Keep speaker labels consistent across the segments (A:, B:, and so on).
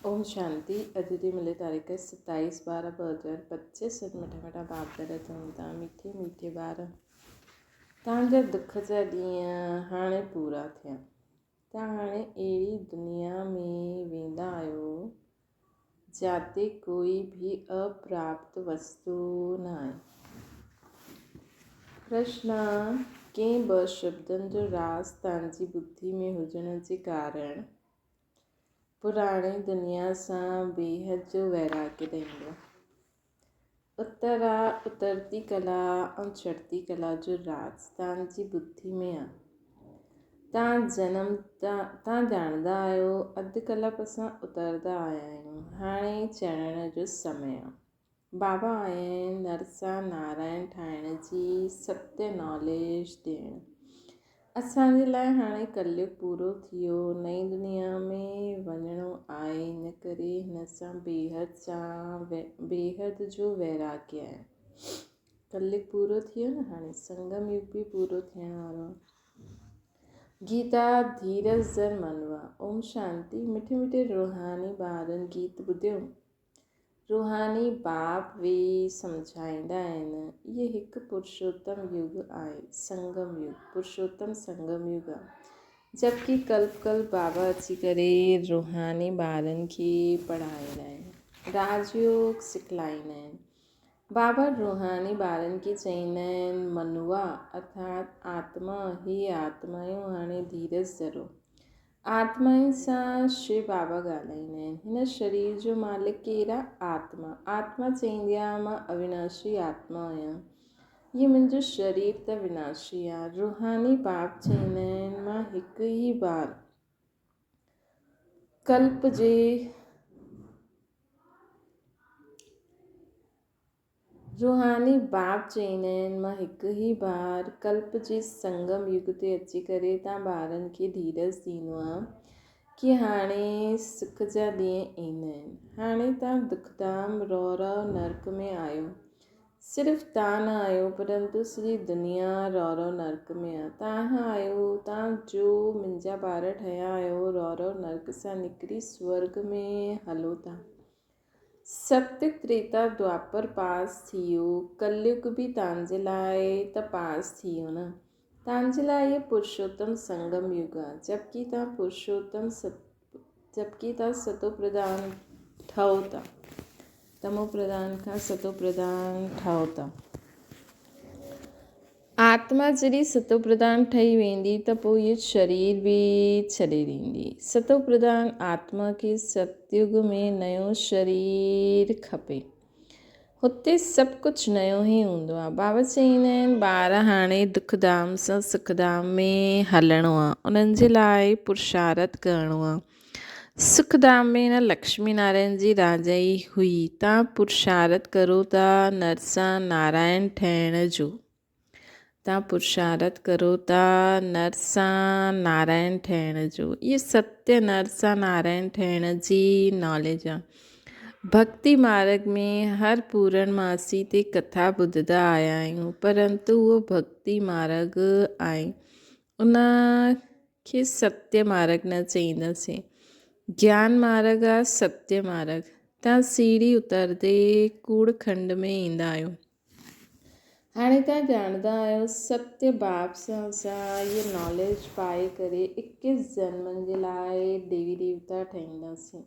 A: اوم شانتي اڄ جي ملي تاريخ ستائيس ٻارهن 2025 اڄ مٺا مٺا باپ دادا چون ٿا مٺي مٺي ٻار تان جا دک جا ڏينهن هاڻي پورا ٿيا تان هاڻي اهڙي دنيا ۾ ويندا آهيو جاتي ڪوئي به اپراپت وستو نه آهي. پرشن، ڪنهن به شبدن جو راز تان جي ٻڌي ۾ هجڻ جي ڪارڻ پراڻي دنيا سان بيحد جو ويراڳ رهندو. اتر آ، اترتي ڪلا ۽ چڙهتي ڪلا جو راز تان جي ٻڌي ۾ آ. تان جنم تان ڄاڻندا آهيو، اڌ ڪلپ اسان اتردا آيا آهيون، هاڻي چڙهڻ جو سمي آ. بابا آيا آهن نرسا نارائڻ ٺاهڻ جي ستيه ناليج ڏيڻ. اسان جي لاء هاڻي ڪليگ پورو ٿيو نئين دنيا ۾ وڃڻو آهي ان ڪري هن سان بيحد سان بيحد جو ويراڳي آهي. ڪليگ پورو ٿيو نه هاڻي سنگم يگ به پورو ٿيڻ وارو آهي. گيتا ڌيرج ڌر منوا. اوم شانتي مٺي مٺي روحاني ٻارن گيت ٻڌيو. روحاني باپ ويهي سمجهائيندا آهن، اهي هڪ پرشوتم يگ آهي، سنگم يگ، پرشوتم سنگم يگ آهي. جبڪه ڪلپ ڪلپ بابا اچي ڪري روحاني ٻارن کي پڙهائيندا آهن، راج يوگ سکلائيندا آهن. بابا روحاني ٻارن کي چئيندا آهن، منوا ارٿات آتما، هي آتمايون هاڻي ڌيرج ڌرو. آتمائن سان شو بابا ڳالهائيندا آهن. هن شرير جو مالڪ ڪير آ؟ آتما. آتما چئيندي آ مان اويناشي آتما آهيان. هي منهنجو شرير ته وناشي آ. روحاني باپ چئيندا آهن مان هڪ ئي بار ڪلپ جي روحاني باپ چئيندا آهن، مان هڪ ئي بار ڪلپ جي سنگم يگ تي اچي ڪري تان ٻارن کي ڌيرج ڏيندو آهيان ڪي هاڻي سک جا ڏينهن ايندا آهن. هاڻي تان دکڌام رورو نرڪ ۾ آهيو. صرف تان نه آهيو پرنتو سڄي دنيا رورو نرڪ ۾ آهي. تان آهيو تان جو منهنجا ٻار ٺهيا آهيو رورو نرڪ سان نڪري سورڳ ۾ هلو ٿا. ست تريتا دوآپر پاس ٿيو، ڪليگ به تانجي لاء ته پاس ٿيو نه. تانجي لاء اهي پرشوتم سنگم يگ آ، جبڪي تان پرشوتم جبڪي تان ستو پرڌان ٺهو ٿا. تمو پرڌان کان ستو پرڌان ٺهو ٿا. آتما جڏهن ستوپرڌان ٺهي ويندي ته پوء اهو شرير به ڇڏي ڏيندي. ستوپرڌان آتما کي ستيگ ۾ نيو شرير کپي. هتي سڀ ڪجهه نيو ئي هوندو آهي. بابا چئيندا آهن ٻار هاڻي دک ڌام سان سک ڌام ۾ هلڻو آهي. انهن جي لاء پرشارٿ ڪرڻو آهي. سک ڌام ۾ هن لڪشمي نارائڻ جي راجائي هئي. تان پرشارٿ ڪرو ٿا نرسان نارائڻ ٺهڻ جو. تان پرشارٿ ڪرو ٿا نر سان نارائڻ ٺهڻ جو. اهو ستيه نر سان نارائڻ ٺهڻ جي ناليج آ. ڀڳتي مارگ ۾ هر پورڻماسي تي ڪٿا ٻڌندا آيا آهيون پرنتو اهو ڀڳتي مارگ آهي ان کي ستيه مارگ نه چئينداسين. گيان مارگ آ ستيه مارگ. تان سيڙهي اتردي ڪوڙ کنڊ ۾ ايندا آهيو. هاڻي توهان ڄاڻندا آهيو ستيه باپ سان اسان هيء ناليج پائي ڪري اڪيس جنمن جي لاء ديوي ديوتا ٺهينداسين.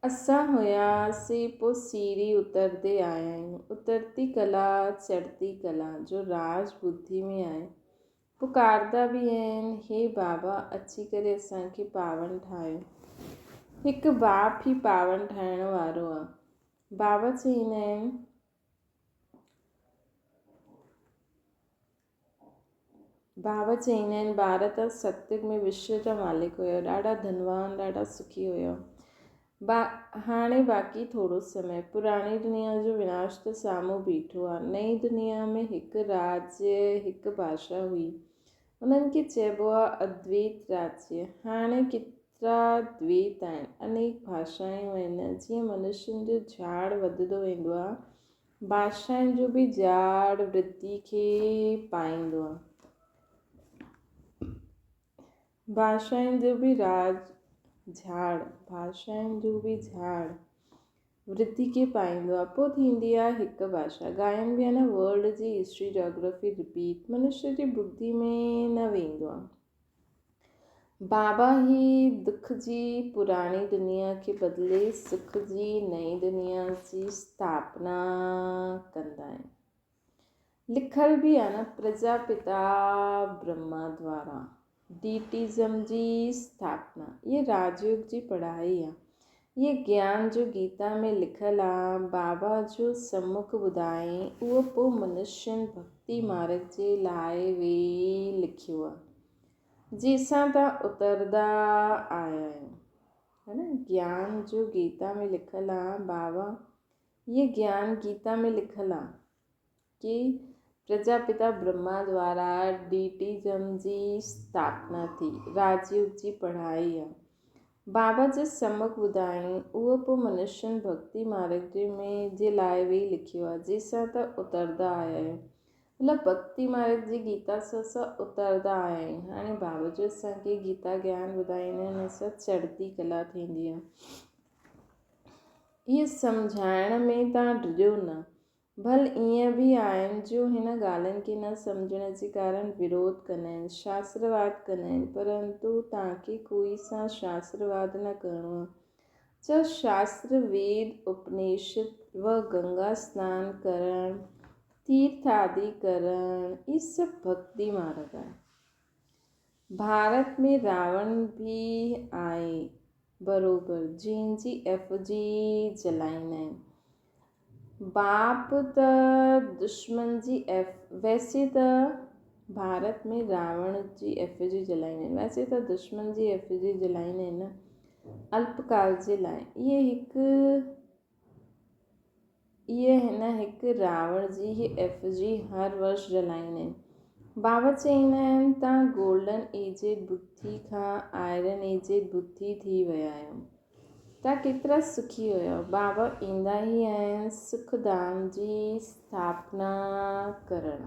A: اسان هياسين پوء سيڙهي اتردي آيا آهيون. اترتي ڪلا چڙهتي ڪلا جو راز ٻڌي ۾ آهي. پڪاردا به آهن هي بابا اچي ڪري اسان کي پاون ٺاهيو. هڪ باپ ئي پاون ٺاهڻ وارو آهي. بابا چئيندا آهن. بابا چئيندا آهن ڀارت ستيگ ۾ وشو جا مالڪ هيو ڏاڍا ڌنوان ڏاڍا سکي هيو با هاڻي باقي ٿورو سمي پراڻي دنيا جو وناش ته سامهون بيٺو آهي نئين دنيا ۾ هڪ راج هڪ ڀاشا هئي انهن کي چئبو آهي ادويت راجيه هاڻي ڪيترا دويت آهن انيڪ ڀاشائون آهن جيئن منشين جو جهاڙ وڌندو ويندو آهي بادشاهن جو به جاڙ ورڌي کي پائيندو آهي. بادشاهن جو به راڄ. جھاڙ، ڀاشائن جو به جھاڙ ورڌي کي پائيندو آهي. پوء ٿيندي آهي هڪ ڀاشا. ڳائن به آهي نه ورلڊ جي هسٽري جاگرافي رپيٽ منشي جي ٻڌي ۾ نه ويندو آهي. بابا هي دک جي پراڻي دنيا کي بدلي سک جي نئين دنيا جي اسٿاپنا ڪندا آهن. لکيل به آهي نه پرجا پتا برهما دوارا ڊيٽيزم جي اسٿاپنا. هيء راجيوگ جي پڙهائي آهي. هيء گيان جو گيتا ۾ لکيل آ. بابا جو سمک ٻڌائين اهو پوء منشين ڀڳتي مارگ جي لاء ويهي لکيو آ. جنهن سان تان اتردا آيا آهيو. ها نه گيان جو گيتا ۾ لکيل آ بابا هيء گيان گيتا ۾ لکيل آ ڪي پرجاپتا برهما دوارا ڊيٽيزم جي اسٿاپنا ٿي. راجيوگ جي پڙهائي آ. بابا جس سمک ٻڌائين اهو پوء منشين ڀڳتي مارگ جي ۾ جي لاء ويهي لکيو آ جنهن سان ته اتردا آيا آهيون. مطلب ڀڳتي مارگ جي گيتا سان اسان اتردا آيا آهيون. هاڻي بابا جو اسان کي گيتا گيان ٻڌائيندا آهن ان سان چڙهتي ڪلا ٿيندي آ. اهي سمجهائڻ ۾ تان ڊڄو نه. ڀل ائين به آهن جو هن ڳالهين کي نه سمجهڻ جي ڪارڻ وروڌ ڪندا آهن، شاسترواد ڪندا آهن، پرنتو توهان کي ڪوئي سان شاسترواد نه ڪرڻو آهي. ڇا شاستر، ويد، اپنيشد و گنگا سنان ڪرڻ، تيرٿ آدي ڪرڻ، اهي سڀ ڀڳتي مارگ آهي. ڀارت ۾ راوڻ به آهي بروبر جنهن جي ايف جي جلائيندا آهن. باپ ته دشمن جي ايف ويسي ته ڀارت ۾ راوڻ جي ايف جي جلائيندا آهن ويسي ته دشمن جي ايف جي جلائيندا آهن نه الپڪال جي لاء اهي هڪ اهي هن هڪ راوڻ جي هي ايف جي هر ورش جلائيندا آهن. بابا چئيندا آهن تان گولڊن ايجڊ بڌي کان آئرن ايجڊ بڌي ٿي ويا آهيو. تان ڪيترا سکي هيؤ. بابا ايندا ئي آهن سک ڌام جي اسٿاپنا ڪرڻ.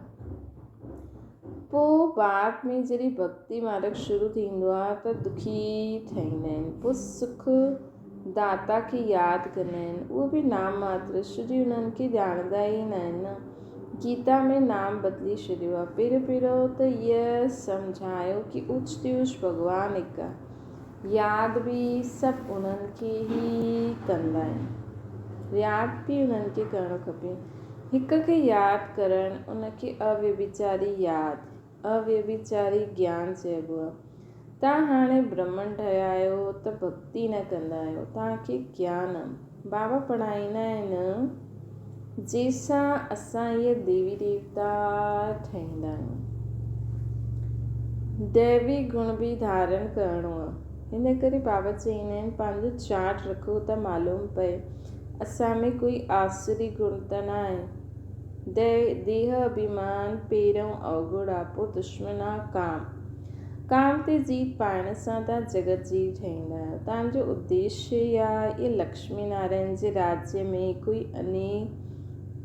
A: پوء بعد ۾ جڏهن ڀڳتي مارگ شروع ٿيندو آهي ته دکي ٺهيندا آهن. پوء سک داتا کي ياد ڪندا آهن. اهو به نام ماتر شري انهن کي ڄاڻندا ئي نه آهن نه. گيتا ۾ نام بدلي ڇڏيو آهي. پهريون پهريون ته هيء سمجهايو ڪي اوچ تيوچ ڀڳوان هڪ آهي. ياد به سڀ انهن کي ئي ڪندا آهن. ياد به انهن کي ڪرڻ کپي. هڪ کي ياد ڪرڻ ان کي اويڀچاري ياد، اويڀچاري گيان چئبو آهي. توهان هاڻي برهمڻ ٺهيا آهيو ته ڀڳتي نه ڪندا آهيو. توهان کي گيان بابا پڙهائيندا آهن جنهن سان اسان اهي ديوي ديوتا ٺهيندا آهيون. ديوي گڻ به ڌارڻ ڪرڻو آهي. ان ڪري بابا چئيندا آهن پنهنجو چارٽ رکو ته معلوم پئي اسان ۾ ڪوئي آسري گڻ ته نه آهي. ديهه اڀيمان پهريون اوگڻ آ پوء دشمن آ ڪام. ڪام تي جيت پائڻ سان توهان جڳت جيو ٺهيندا آهيو. توهان جو اديشيه يا اهي لڪشمي نارائڻ جي راجيه ۾ ڪوئي انيڪ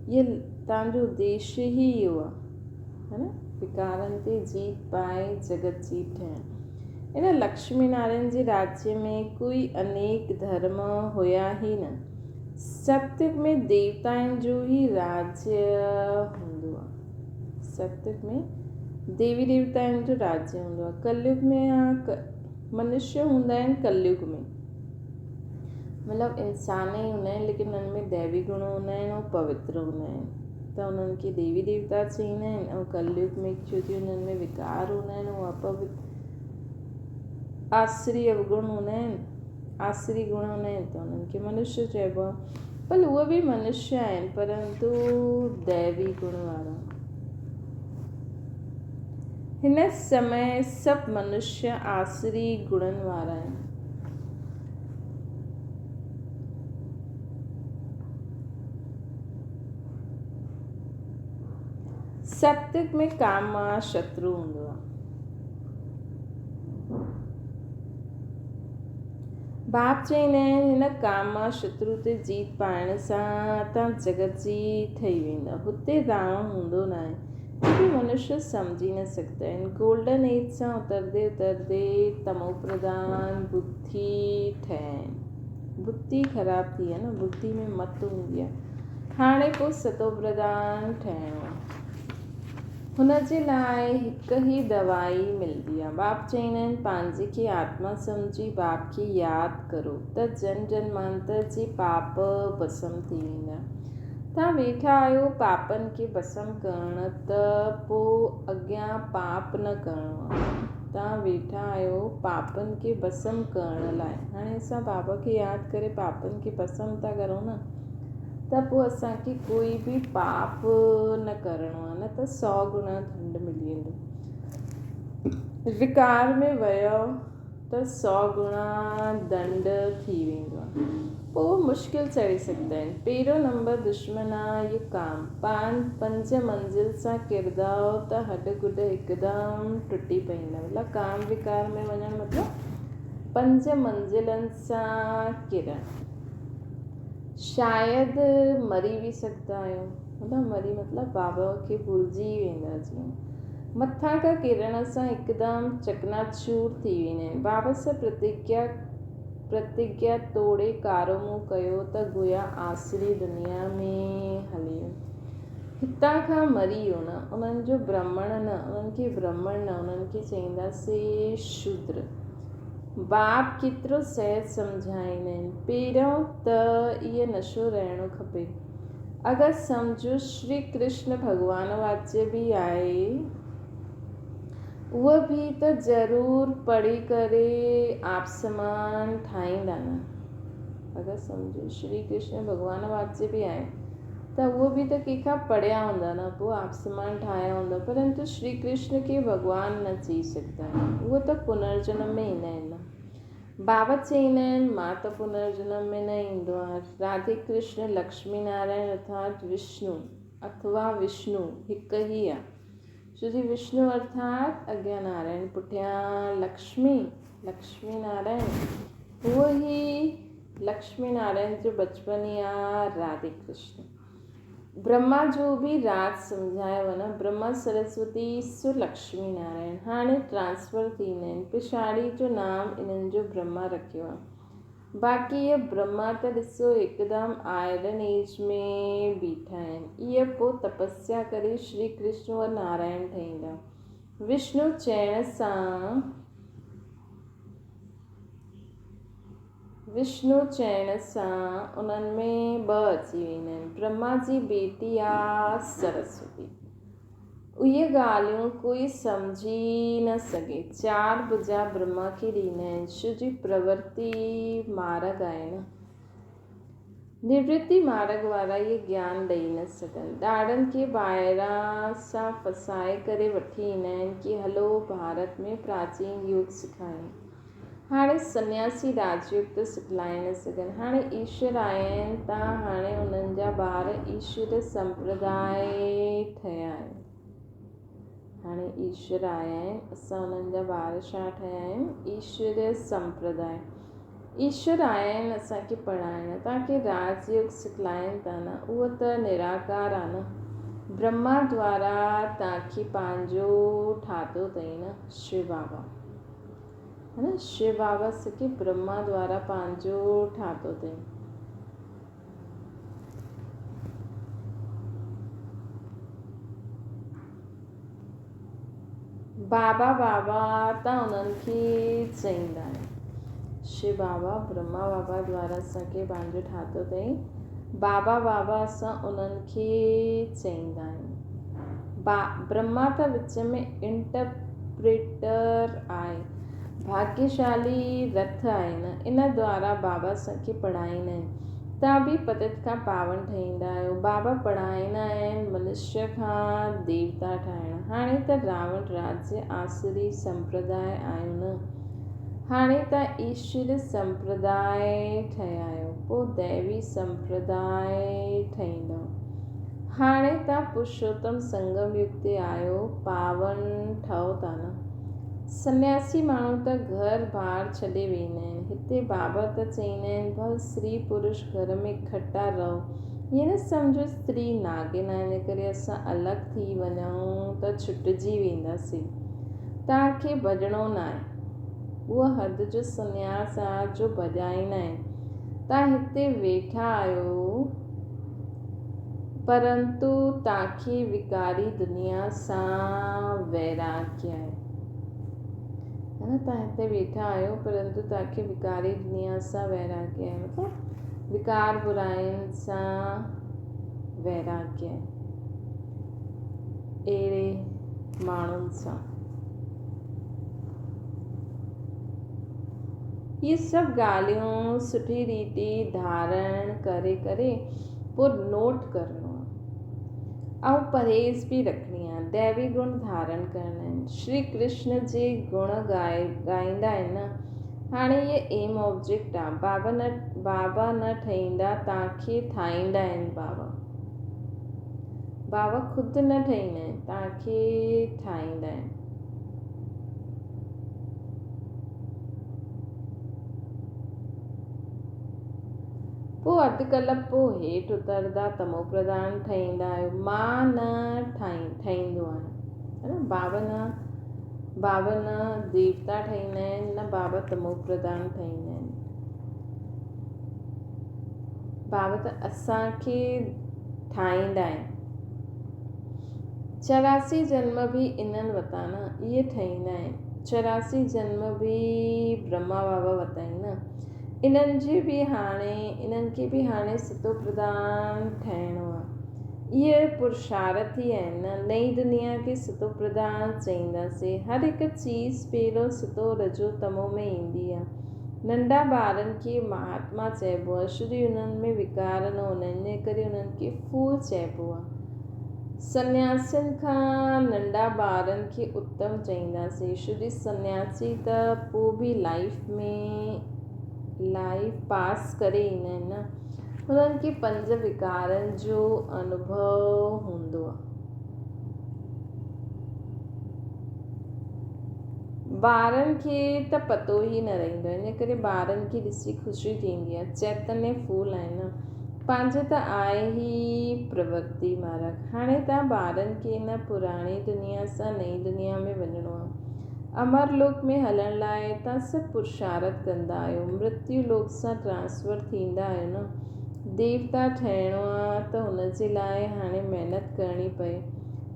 A: اهي توهان جو اديشيه ئي اهو آهي ها نه وڪارن تي جيت پائي جڳت جيو ٺهڻ. ان لڪشمي نارائڻ جي راجيه ۾ ڪوئي انيڪ ڌرم هيا ئي نه. ستيگ ۾ ديوتائن جو ئي راجيه هوندو آهي. ستيگ ۾ ديوي ديوتائن جو راجيه هوندو آهي. ڪليگ ۾ منشيه هوندا آهن ڪليگ ۾ مطلب انسان ئي هوندا آهن ليڪن انهن ۾ ديوي گڻ هوندا آهن ۽ پوتر هوندا آهن ته انهن کي ديوي ديوتا چئيندا آهن ۽ ڪليگ ۾ ڇو جو انهن ۾ وڪار هوندا آهن ۽ اپوتر آسري اوگڻ هوندا آهن آسري گڻ هوندا آهن ته انهن کي منشيه چئبو آهي ڀل اهي به منشيه آهن پرنتو ديوي گڻ وارا. هن سمي سڀ منشيه آسري گڻن وارا آهن. ستيگ ۾ ڪام مان شترو هوندو آهي. باپ چئيندا آهن، هن ڪام مان شترو تي جيت پائڻ سان تان جڳت جي ٺهي ويندا. هتي راوڻ هوندو ناهي. هي به منشيه سمجهي نه سگهندا آهن. گولڊن ايج سان اتردي اتردي تمو پرڌان ٻڌي ٺهيا آهن. ٻڌي خراب ٿي آهي نه، ٻڌي ۾ مت هوندي آهي. هاڻي پوء ستو پرڌان ٺهڻو آهي. هن جي لاء هڪ ئي دوائي ملندي آهي. باپ چئيندا آهن پنهنجي کي آتما سمجهي باپ کي ياد ڪرو ته جن جنمانتر جي پاپ ڀسم ٿي ويندا. توهان ويٺا آهيو پاپن کي ڀسم ڪرڻ ته پوء اڳيان پاپ نه ڪرڻو آهي. توهان ويٺا آهيو پاپن کي ڀسم ڪرڻ لاء. هاڻي اسان بابا کي ياد ڪري پاپن کي ڀسم ٿا ڪرون نه ته پوء اسان کي ڪوئي به پاپ نه ڪرڻو آهي نه ته سو گڻا ڌنڊ ملي ويندو. وڪار ۾ ويو ته سو گڻا دنڊ ٿي ويندو آهي. پوء اهو مشڪل چڙهي سگهندا آهن. پهريون نمبر دشمن آ اهو ڪام. پاڻ پنج منزل سان ڪرندؤ ته هڏ گڏ هڪدم ٽٽي پئيندا. مطلب ڪام وڪار ۾ وڃڻ مطلب پنج منزلن سان ڪرڻ. شايد مري به سگهندا آهيو. مطلب مري مطلب بابا کي ڀلجي ويندا جيئن. مٿان کان ڪرڻ سان هڪدم چڪناچور ٿي ويندا آهن. بابا سان پرتگيا پرتگيا توڙي ڪارو منهن ڪيو ته گويا آسري دنيا ۾ هلي ويو. هتان کان مري ويو نه، انهن جو برهمڻ نه، انهن کي برهمڻ نه، انهن کي چئينداسي شودر. باپ ڪيترو سهج سمجهائيندا آهن. پهريون ته اهي نشو رهڻو کپي. اگر سمجهو شري ڪرشن ڀڳوان واچي به آهي اهو به ته ضرور پڙهي ڪري آپ سمان ٺاهيندا نه. اگر سمجهو شري ڪرشن ڀڳوان واچي به آهي ته اهو به ته ڪنهن کان پڙهيا هوندا نه پوء آپ سمان ٺاهيا هوندا پرنتو شري ڪرشن کي ڀڳوان نه چئي سگهندا آهن اهو ته پنرجنم ۾ ايندا آهن نه. بابا چئيندا آهن، مان ته پنرجنم ۾ نه ايندو آهيان. راڌي ڪرشن، لڪشمي نارائڻ ارٿات وشنو اٿوا وشنو هڪ ئي آهي. ڇو جي وشنو ارٿات اڳيان نارائڻ پٺيان لڪشمي، لڪشمي نارائڻ. اهو ئي لڪشمي نارائڻ جو بچپن ئي آهي راڌي ڪرشن. برهما جو به راز سمجهايو نه برهما سرسوتي سو لڪشمي نارائڻ هاڻي ٽرانسفر ٿيندا آهن پڇاڙي جو نام انهن جو برهما رکيو آهي باقي اهي برهما ته ڏسو هڪدم آئرن ايج ۾ بيٺا آهن اهي پوء تپسيا ڪري شري ڪرشن و نارائڻ ٺهيندا وشنو چئڻ سان وشنو چئڻ سان انهن ۾ ٻه اچي ويندا آهن. برهما جي بيٽي آ سرسوتي. اهي ڳالهيون ڪوئي سمجهي نه سگهي. چار ڀجا برهما کي ڏيندا آهن. شو جي پرورتي مارڳ آهي نه. نورتي مارڳ وارا اهي گيان ڏئي نه سگهن. ڏاڙهن کي ٻاهران سان ڦسائي ڪري وٺي ايندا آهن ڪي هلو ڀارت ۾ پراچين يوگ سکايون. هاڻي سنياسي راجيوگ ته سکلائي نه سگهن. هاڻي ايشور آيا آهن ته هاڻي انهن جا ٻار ايشور سمپرداء ٺهيا آهن. هاڻي ايشور آيا آهن، اسان انهن جا ٻار ڇا ٺهيا آهيون؟ ايشور سمپرداء. ايشور آيا آهن اسان کي پڙهائڻ، توهان کي راجيوگ سکلائين ٿا نه، اهو ته نراڪار آهي نه. برهما دوارا توهان کي پنهنجو ٺاهتو اٿئي نه شو بابا. ها نه شو بابا سکي برهما دوارا پنهنجو ٺاهتو اٿئي. بابا بابا ته انهن کي چئيندا آهن. شو بابا برهما بابا دوارا اسان کي پنهنجو ٺاهتو اٿئي. بابا بابا اسان انهن کي چئيندا آهيون. با برهما ته وچ ۾ انٽرپريٽر آهي. ڀاگيشالي رٿ آهي نه، ان دوارا بابا اسان کي پڙهائيندا آهن. توهان به پتت کان پاون ٺهيندا آهيو. بابا پڙهائيندا آهن منشيه کان ديوتا ٺاهڻ. هاڻي ته راوڻ راجيه آسري سمپرداء آهيو نه. هاڻي ته ايشوري سمپرداء ٺهيا آهيو، پوء ديوي سمپرداء ٺهيندؤ. هاڻي ته پرشوتم سنگم يگ تي آيو، پاون ٺهو ٿا نه. سنياسي ماڻهو ته گهر بار ڇڏي ويندا آهن. هتي بابا ته چئيندا آهن ڀل سري پرش گهر ۾ کٽا رهو، ائين نه سمجهو استري ناگن آهي ان ڪري اسان الڳ ٿي وڃون ته ڇٽجي وينداسين. توهان کي ڀڄڻو ناهي. اهو حد جو سنياس آ جو ڀڄائيندا آهن. توهان هتي ويٺا آهيو پرنتو توهان کي وڪاري دنيا سان ويراڳ آهي. ها نه توهان هتي ويٺا آهيو پرنتو توهان کي وڪاري دنيا سان ويراڳ آهي مطلب وڪار براين سان ويراڳ آهي اهڙي ماڻهن سان اهي سڀ ڳالهيون سٺي ريتي ڌارڻ ڪري ڪري پوء نوٽ ڪرڻو آهي ۽ پرهيز به رکڻي آهي ديوي گڻ ڌارڻ ڪرڻا آهن شري ڪرشن جي گڻ ڳائي ڳائيندا آهن نه هاڻي اهي ايم آبجيڪٽ آهي بابا نه بابا نه ٺهيندا توهان کي ٺاهيندا آهن بابا بابا خود نه ٺهيندا آهن توهان کي ٺاهيندا آهن. پوء اڌ ڪلپ پوء هيٺ اتردا تمو پرڌان ٺهيندا آهيو مان نه ٺهيندو آهيان ها نه بابا نه بابا نه ديوتا ٺهيندا آهن نه بابا تمو پرڌان ٺهيندا آهن بابا ته اسان کي ٺاهيندا آهن. 84 جنم به انهن وتا نه، اهي ٺهيندا آهن. 84 جنم به برهما بابا وتائين نه. انهن جي به هاڻي، انهن کي به هاڻي ستو پرڌان ٺهڻو آهي. اهي پرشارٿي آهن نه، نئين دنيا کي ستو پرڌان چئينداسين. هر هڪ چيز پهريون ستو، رجو، تمو ۾ ايندي آهي. ننڍا ٻارن کي مهاتما چئبو آهي، شري انهن ۾ وڪار نه هوندا آهن، انهيء ڪري انهن کي ڦول چئبو آهي. سنياسين کان ننڍا ٻارن کي اتم چئينداسين. شري سنياسي ته پوء به لائيف ۾ لائيف پاس ڪري ايندا آهن نه، انهن کي پنج وڪارن جو انوڀو هوندو آهي. ٻارن کي ته پتو ئي نه رهندو آهي، ان ڪري ٻارن کي ڏسي خوشي ٿيندي آهي. چيتنيه ڦول آهن نه، پنهنجي ته آهي ئي پرورتي مارگ. هاڻي ته ٻارن کي هن پراڻي دنيا سان نئين دنيا ۾ وڃڻو آهي. امر لوڪ ۾ هلڻ لاء توهان سڀ پرشارٿ ڪندا آهيو. مرتيو لوڪ سان ٽرانسفر ٿيندا آهيو نه. ديوتا ٺهڻو آهي ته ان جي لاء هاڻي محنت ڪرڻي پئي.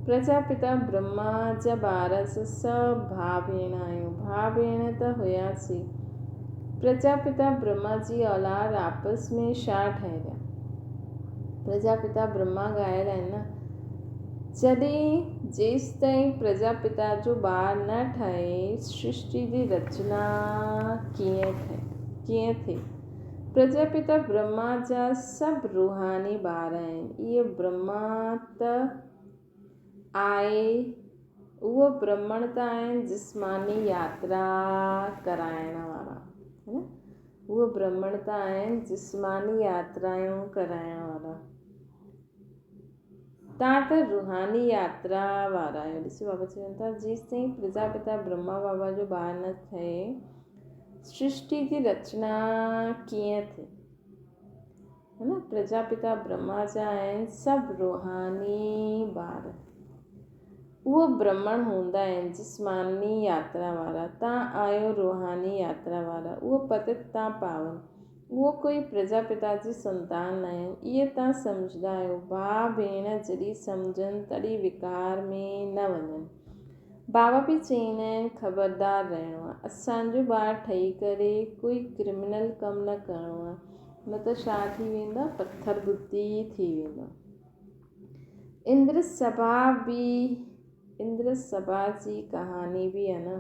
A: پرجاپتا برهما جا ٻار اسان سڀ ڀاء ڀيڻ آهيون. ڀاء ڀيڻ ته هياسين. پرجاپتا برهما جي اولاد آپس ۾ ڇا ٺهريا؟ پرجاپتا برهما ڳايل آهن نه. جڏهن جيستائين پرجاپتا جو ٻار نه ٺهي، سرشٽي جي رچنا ڪيئن ٺهي؟ ڪيئن ٿئي؟ پرجاپتا برهما جا سڀ روحاني ٻار آهن. اهي برهما ته آهي، اهو برهمڻ ته آهن جسماني ياترا ڪرائڻ وارا. اهو برهمڻ ته آهن جسماني ياترائون ڪرائڻ وارا. توهان ته روحاني ياترا وارا آهيو. ڏسو بابا چون ٿا جيستائين پرجاپتا برهما بابا جو ٻار نه ٿئي سرشٽي جي رچنا ڪيئن ٿئي؟ ها نه پرجاپتا برهما جا آهن سڀ روحاني ٻار. اهو برهمڻ هوندا آهن جسماني ياترا وارا. توهان آهيو روحاني ياترا وارا. اهو پتت تان پاون. اهو ڪوئي پرجاپتا جي سنتان ناهن. اهي توهان سمجهندا آهيو. ڀاء ڀيڻ جڏهن سمجهن تڏهن وڪار ۾ نه وڃن. بابا به چئيندا آهن خبردار رهڻو آهي. اسان جو ٻار ٺهي ڪري ڪوئي ڪرمنل ڪم نه ڪرڻو آهي. نه ته ڇا ٿي ويندا پٿر ٻڌي ٿي ويندا. اندر سڀا به اندر سڀا جي ڪهاڻي به آهي نه.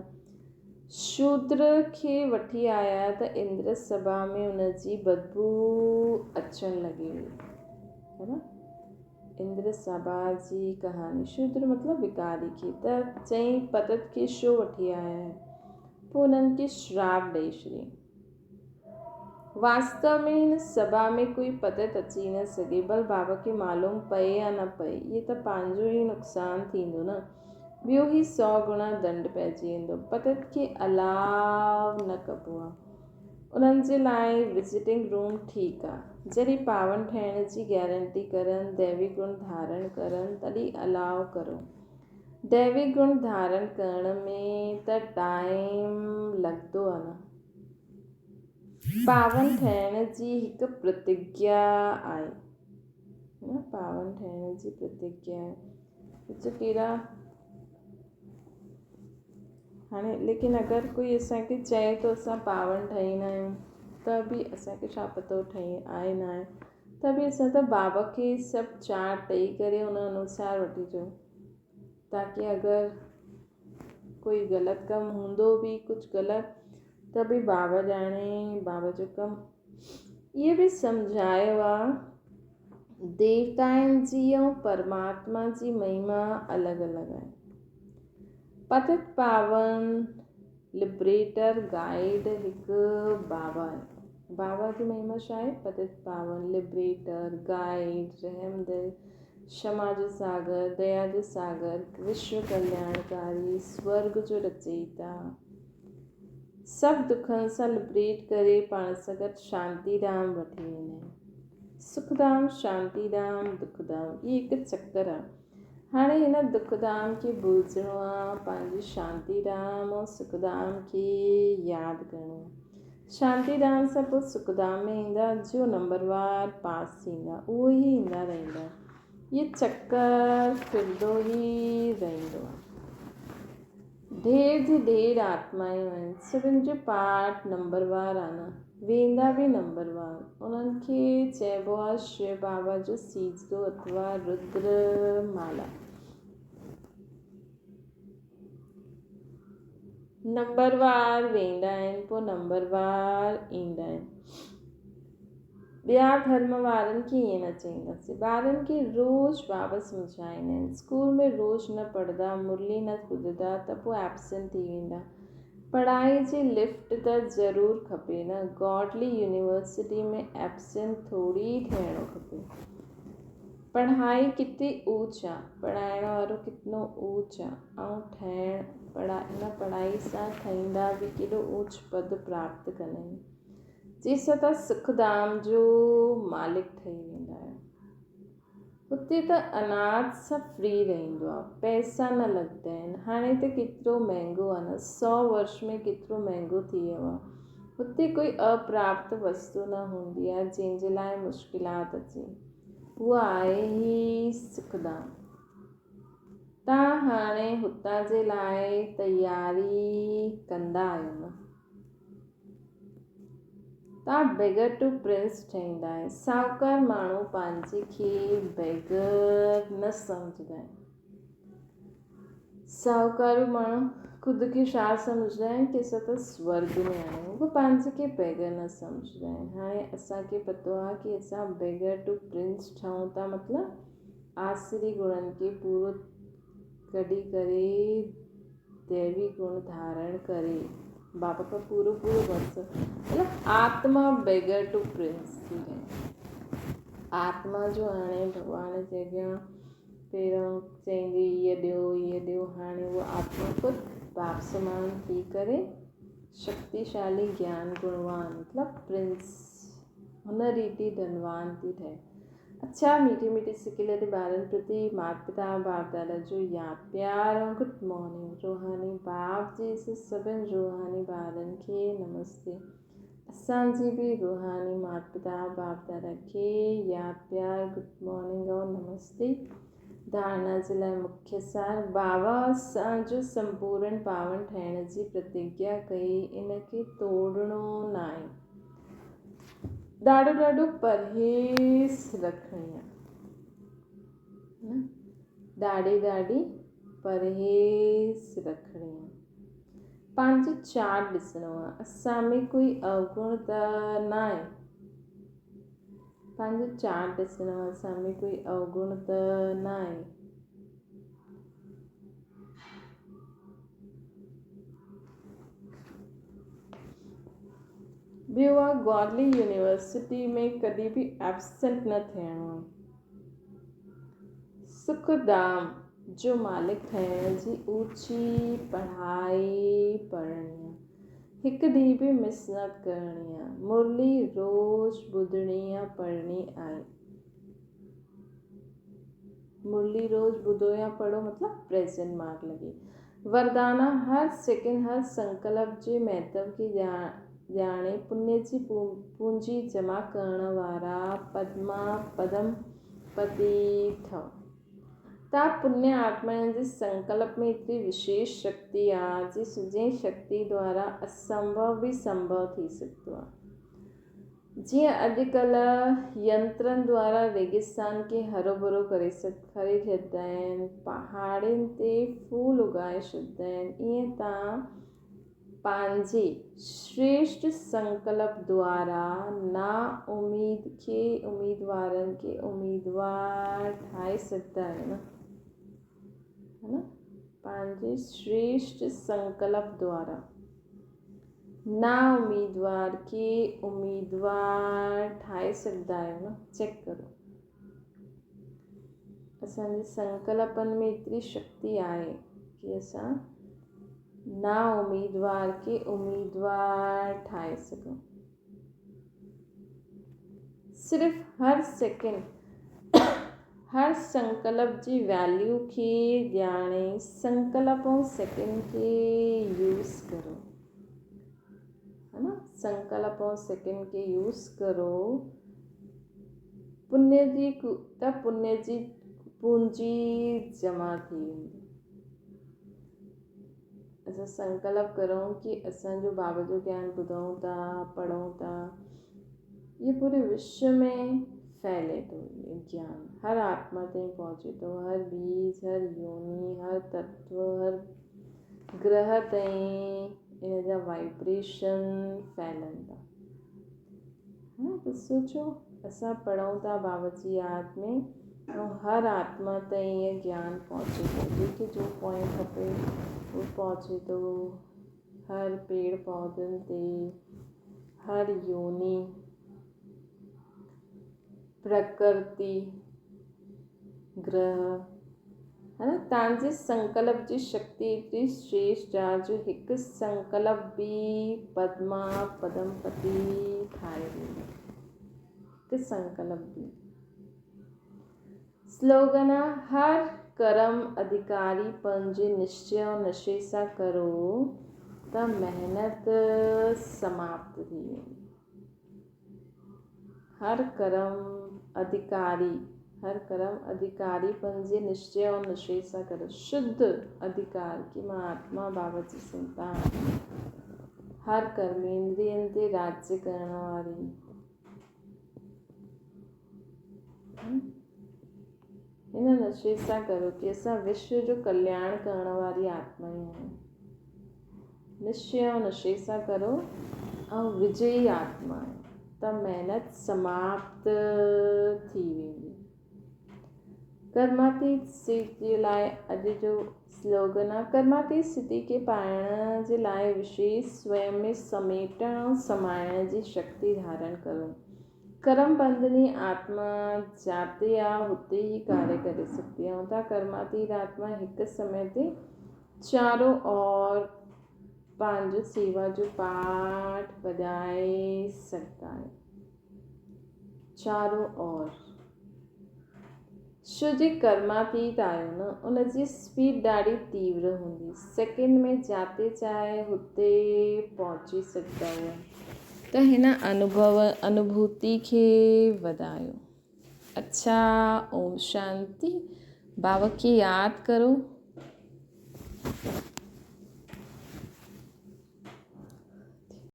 A: شودر کي وٺي آيا ته اندر سڀا ۾ ان جي بدبوء اچڻ لڳي هئي. ها نه اندر سڀا جي ڪهاڻي شودر مطلب وڪاري کي ته چئين پتت کي ڇو وٺي آيا آهيو؟ پوء انهن کي شراپ ڏئي ڇڏيائين. واستو ۾ هن سڀا ۾ ڪوئي پتت اچي نه سگهي، ڀل بابا کي معلوم پئي يا نه پئي، اهي ته پنهنجو ئي نقصان ٿيندو نه، ٻيو هي سئو گڻا ڏنڊ پئجي ويندو. پتت کي الاء نه ڪبو آ. انهن جي لاء وزٽنگ روم ٺيڪ آ. جڏهن پاون ٺهڻ جي گيرنٽي ڪرن، ديوي گڻ ڌارڻ ڪرن، تڏهن الاء ڪرو. ديوي گڻ ڌارڻ ڪرڻ ۾ ته ٽائيم لڳندو آ نه. پاون ٺهڻ جي هڪ پرتگيا آهي. نه پاون ٺهڻ جي پرتگيا آهي. ڏسو ڪهڙا هاڻي ليڪن اگر ڪوئي اسان کي چئي ٿو اسان پاون ٺهي نه آهيون ته به اسان کي ڇا پتو ٺهي آهي نه آهي ته به اسان ته بابا کي سڀ چارٽ ڏئي ڪري ان انوسار وٺي چئون تاڪي اگر ڪوئي غلط ڪم هوندو به ڪجهه غلط ته به بابا ڄاڻي بابا جو ڪم اهو به سمجهايو آ ديوتائن جي ۽ پرماتما جي مهما الڳ الڳ آهي. پتت پاون لبريٽر گائيڊ هڪ بابا آهي. بابا جي مهما ڇا آهي؟ پتت پاون لبريٽر گائيڊ رحمدل شما جو ساگر ديا جو ساگر وشو ڪلياڻڪاري سورگ جو رچيتا سڀ دکن سان لبريٽ ڪري پاڻ سان گڏ شانتي ڌام وٺي ويندا آهن. سک ڌام، شانتي ڌام، دک ڌام اهي هڪ چڪر آهي. هاڻي هن دک ڌام کي ڀلجڻو آهي، پنهنجي شانتي ڌام ۽ سک ڌام کي ياد ڪرڻو آهي. شانتي ڌام سان پوء سک ڌام ۾ ايندا، جو نمبروار پاس ٿيندا، اهو ئي ايندا رهندا. اهي چڪر ڦرندو ئي رهندو آهي. ڍير جي ڍير آتمائون آهن، سڀن جو پارٽ نمبروار آهي نه، ويندا به نمبروار. انهن کي چئبو آهي شو بابا جو سيجدو اٿوا ردر مالا. نمبروار ويندا آهن پوء نمبروار ايندا آهن. ٻيا ڌرم وارن کي ائين نه چئينداسين. ٻارن کي روز بابت سمجهائيندا آهن. اسڪول ۾ روز نه پڙهندا، مرلي نه ٻڌندا ته پوء ائبسنٽ ٿي ويندا. پڙهائي جي لفٽ ته ضرور کپي نه. گاڊلي يونيورسٽي ۾ ائبسنٽ ٿوري ٿيڻو کپي. پڙهائي ڪتي اوچ آ، پڙهائڻ وارو ڪتنو اوچ آ ۽ ٺهڻ ان پڙهائي سان ٺهيندا به ڪيڏو اوچ پد پراپت ڪندا آهن. جيسين ته سک ڌام جو مالڪ ٺهي ويندا آهيو. هتي ته اناج سان فري رهندو آهي، پئسا نه لڳندا آهن. هاڻي ته ڪيترو مهنگو آهي نه، سو ورش ۾ ڪيترو مهنگو ٿي ويو آهي. هتي ڪوئي اپراپت وستو نه هوندي آهي جنهن جي لاء مشڪلات اچي. اهو آهي ئي سک ڌام. توهان هاڻي هتان جي لاء تياري ڪندا آهيو نه؟ تان بيگر ٽو پرنس ٺهيندا آهن. ساهوڪار ماڻهو پنهنجي کي بيگر نه سمجهندا آهن. ساهوڪار ماڻهو خود کي ڇا سمجهندا آهن ڪي اسان ته سورگ ۾ آهيون. هو پنهنجي کي بيگر نه سمجهندا آهن. هاڻي اسان کي پتو آهي ڪي اسان بيگر ٽو پرنس ٺهون ٿا مطلب آسري گڻن کي پورو ڪڍي ڪري ديوي گڻ ڌارڻ ڪري بابا کان پورو پورو ورثو مطلب آتما بيگر ٽو پرنس ٿي رهي آتما جو هاڻي ڀڳوان جي اڳيان پهريون چئيندي هيء ڏيو هيء ڏيو هاڻي اها آتما خود باپ سمان ٿي ڪري شڪتيشالي گيان گڻوان مطلب پرنس هن ريتي ڌنوان ٿي ٺهي اڇا ميٺي ميٺي سڪيلڌ ٻارن پرتي مات پتا باپ دادا جو ياد پيار ۽ گڊ مارننگ روحاني باپ جي سڀن روحاني ٻارن کي نمستي اسان جي به روحاني مات پتا باپ دادا کي ياد پيار گڊ مارننگ ۽ نمستي ڌارنا جي لاء مکيه سار بابا اسان جو سمپورن پاون ٺهڻ جي پرتگيا ڪئي ان کي توڙڻو ناهي ڏاڍو ڏاڍو پرهيز رکڻي آ نه ڏاڍي ڏاڍي پرهيز رکڻي آ پنهنجو چارٽ ڏسڻو آ اسان ۾ ڪوئي اوگڻ ته نه آهي پنهنجو چارٽ ڏسڻو آ اسان ۾ ڪوئي اوگڻ ته نه آهي ٻيو آ گاڊلي يونيورسٽي ۾ ڪڏهن به ائبسنٽ نه ٿيڻو آ. سک ڌام جو مالڪ ٺهڻ جي اوچي پڙهائي پڙهڻي آ. هڪ ڏينهن به مس نه ڪرڻي آ. مرلي روز ٻڌڻي يا پڙهڻي آهي. مرلي روز ٻڌو يا پڙهو مطلب پريزنٽ مارڪ لڳي. وردانا هر سيڪنڊ هر سنڪلپ جي مهتو کي ڄاڻي پڃ جي پونجي جمع ڪرڻ وارا پدما پدم پتي ٺهو. تا پڃ آتمائن جي سنڪلپ ۾ ايتري وشيش شڪتي آ جنهن شڪتي دوارا اسنڀو به سنڀو ٿي سگهندو آ. جيئن اڄڪلهه ينترن دوارا ريگستان کي هروڀرو ڪري ڇڏيندا آهن، پهاڙين تي ڦول اگائي ڇڏيندا آهن، ائين توهان پنهنجي شريشٽ سنڪلپ دوارا نااميد کي اميدوارن کي اميدوار ٺاهي سگهندا آهيو نه؟ ها نه؟ پنهنجي شريشٽ سنڪلپ دوارا. نااميدوار کي اميدوار ٺاهي سگهندا آهيو نه؟ چيڪ ڪرو. اسان جي سنڪلپن ۾ ايتري شڪتي آهي ڪي اسان نااميدوار کي اميدوار ٺاهي سگهون. صرف هر سيڪنڊ هر سنڪلپ جي ويليو کي ڄاڻي سنڪلپ ۽ سيڪنڊ کي يوز ڪرو ها نه سنڪلپ ۽ سيڪنڊ کي يوز ڪرو پڃ جي ته پڃ جي پونجي جمع ٿي ويندي. اسان سنڪلپ ڪرون ڪي اسان جو بابا جو گيان ٻڌون ٿا پڙهون ٿا اهو پوري وشو ۾ ڦهلي ٿو اهو گيان هر آتما تائين پهچي ٿو هر بيج هر يوني هر تتو هر گرهه تائين ان جا وائبريشن ڦهلن ٿا ها ته سوچو اسان پڙهون ٿا بابا جي ياد ۾ ۽ هر آتما تائين اهو گيان پهچي ٿو جنهن کي جو پوائنٽ کپي اهو پهچي ٿو هر پيڙ پوڌن تي هر يوني پرڪرتي گرهه ها نه تان جي سنڪلپ جي شڪتي ايتري شريشٽ آ جو هڪ سنڪلپ به پدما پدم پتي ٺاهي ڏيندو. هڪ سنڪلپ به. سلوگن آ هر ڪرم اڌڪاري پنهنجي نشچي ۽ نشي سان ڪرو ته محنت سماپت ٿي ويندي. هر ڪرم اڌڪاري، هر ڪرم اڌڪاري پنهنجي نشچي ۽ نشي سان ڪري. شڌ اڌڪار ڪي مان آتما بابا جي سنتان آهيان. هر ڪرميندرين تي راڄ ڪرڻ واري. هن نشي سان ڪرو ڪي اسان وشو جو ڪلياڻ ڪرڻ واري آتما ئي آهيون. نشچي ۽ نشي سان ڪرو ۽ وجئي آتما آهيو ته محنت سماپت ٿي ويندي. ڪرماتيت اسٿتي جي لاء اڄ جو سلوگن آهي ڪرماتيت اسٿتي کي پائڻ جي لاء وشيش سويم ۾ سميٽڻ ۽ سمائڻ جي شڪتي ڌارڻ ڪرو. ڪرم بنڌني آتما جاتي آ هتي ئي ڪاريه ڪري سگهندي آ. اتان ڪرماتيت آتما هڪ سمي تي چارو اور پنهنجو سيوا جو پاٺ وڄائي سگهندا آهيو. چارو اور شو جي ڪرماتيت آهيو نه ان جي اسپيڊ ڏاڍي تيور هوندي سيڪنڊ ۾ جاتي چاهي هتي پهچي سگهندا آهيو ته هن انوڀو انوڀوتي کي وڌايو. اڇا اوم شانتي بابا کي ياد ڪرو.